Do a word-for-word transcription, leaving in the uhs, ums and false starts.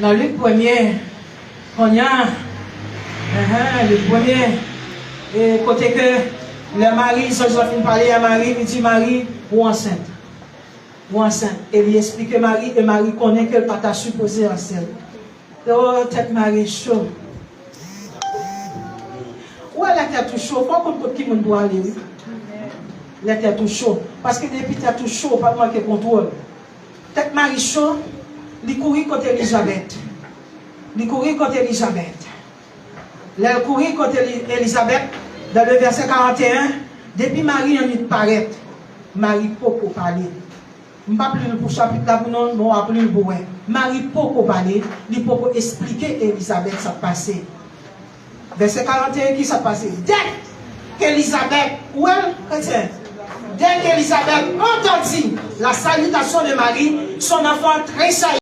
Nan Lik premye, kounye a, enhen, Lik premye, e kote ke lè Mari, zanj lan fin pale a Mari, li di, Mari, ou ansent. Ou ansent. E li esplike Mari, e Mari konnen ke l pa ta sipoze ansent. Yo, tèt Mari cho. Ou wè lè tèt ou cho, fò w konn kot ki moun pou ale, wi. Lè tèt ou cho. Paske depi tèt ou cho, ou p ap manke kontwòl. Tèt Mari cho, li kouri kot Elizabèt. Li kouri kot Elizabèt. Lè l kouri kot Eli- Elizabèt, dans le verset quarante et un, depi Mari annik parèt, Mari poko pale. M p ap li l pou chapit la pou nou, men w ap li l pou wè. Mari poko pale, li poko esplike Elizabèt sa k pase. Vèsè karant e en, ki sa k pase? Dès qu'Élisabeth, ou wè l, kretyen? Dès qu'Élisabeth entendit la salutation de Marie, son enfant tressaillit.